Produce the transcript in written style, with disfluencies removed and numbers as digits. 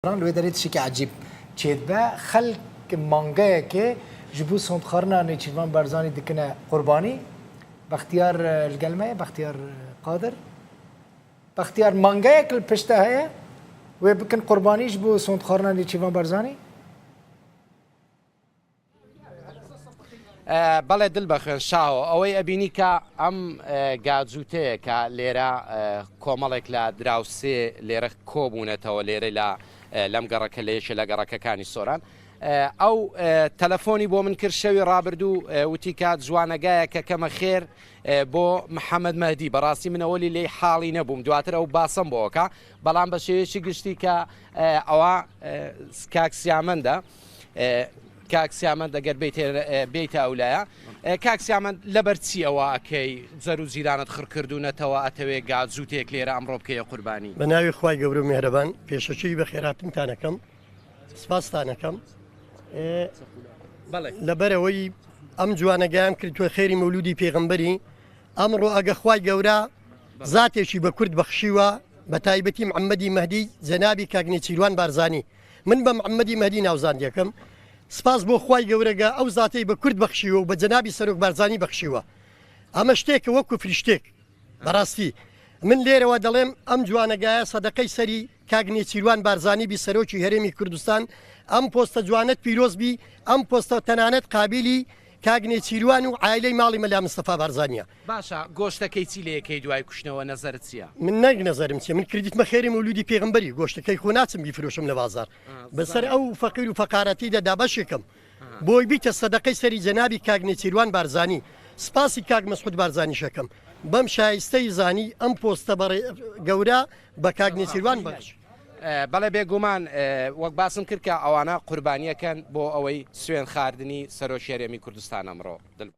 Li wê derê tiştekî ecîb çêdibe, xelk mangeyekê ji bo sondxwarina Nêçîrvan Barzanî dikine qurbanî. Bextiyar li gel me ye, Bextiyar Qadir. Bextiyar mangeyek li pişt te heye, wê bikin qurbanî ji bo sondxwarina Nêçîrvan Barzanî? بەڵێ دل بەخوێن شاهۆ ئەوەی ئەبینی کە ئەم گاجووتەیە کە لێرە کۆمەڵێک لە دراوسێ لێرە کۆبوونەتەوە لێرە لە لەم گەڕەکە لە یەکێ لە گەڕەکەکانی سۆران ئەو تەلەفۆنی بۆ من کرد شەوی ڕابردوو وتی کە جوانەگایە کە کەمە خێر بۆ محەممەد مەهدی بەڕاستی منەوەلی لی حاڵی نەبووم دواتر ئەو باسم بۆکە بەڵام بە شێوەیەکی گشتی کە ئەوە کاک سیامەندە کاک سیامەند ئەگەر بێیتە ئەولایە کاک سیامەند لەبەر چی ئەوە ئەکەی جەر و جیرانت خڕ کردوونەتەوە ئەتەوێ گاجووتێک لێرە ئەمڕۆ بکەیە قوربانی؟ بە ناوی خوای گەورە و میهرەبان پێشەکی بەخێرهاتنتان ئەکەم سپاستان ئەکەم لەبەرئەوەی ئەم جوانەگایەم کردووە خێری مەولودی پێغەمبەری ئەمڕۆ ئەگە خوای گەورە زاتێکی بە کورد بەخشیوە بە تایبەتی محەممەدی مەهدی جەنابی کاک نێچیروان بارزانی من بە محمدی مەهدی ناوزاند یەکەم سپاس بۆ خوای گەورە گە ئەو زاتەی بە کورد بەخشیوە و بە جەنابی سەرۆک بارزانی بەخشیوە ئەمە شتێکە وەکو فریشتێک بەڕاستی من لێرەوە دەڵێم ئەم جوانەگایە سەدەقەی سەری کاک نێچیروان بارزانی بی سەرۆکی هەرێمی کوردستان ئەم پۆستە جوانەت پیرۆز بی ئەم پۆستە تەنانەت قابیلی کاک نێچیروان و عایلەی ماڵی مەلا مستەفا بارزانیە. باشە گۆشتەکەی چی لێکەی دوای کوشتنەوە نەزەرت چیە؟ من نەک نەزەرم چیە من کردیتمە خێری مەولودی پێغەمبەری گۆشتەکەی خۆ ناچم بیفرۆشم لە بازاڕ بەسەر ئەو فەقیر و فەقارەتیدا دابەشێکەم بۆی بیتە سەدەقەی سەری جەنابی کاک نێچیروان بارزانی سپاسی کاک مەسعود بارزانیش ئەکەم بەم شایستەی زانی ئەم پۆستە بەڕێ گەورە بە کاک نێچیروان بەخشی. بەڵێ بێگومان وەک باسم کرد کە ئەوانە قوربانیەکەن بۆ ئەوەی سوێن خاردنی سەرۆکی هەرێمی کوردستان ئەمڕۆ دل.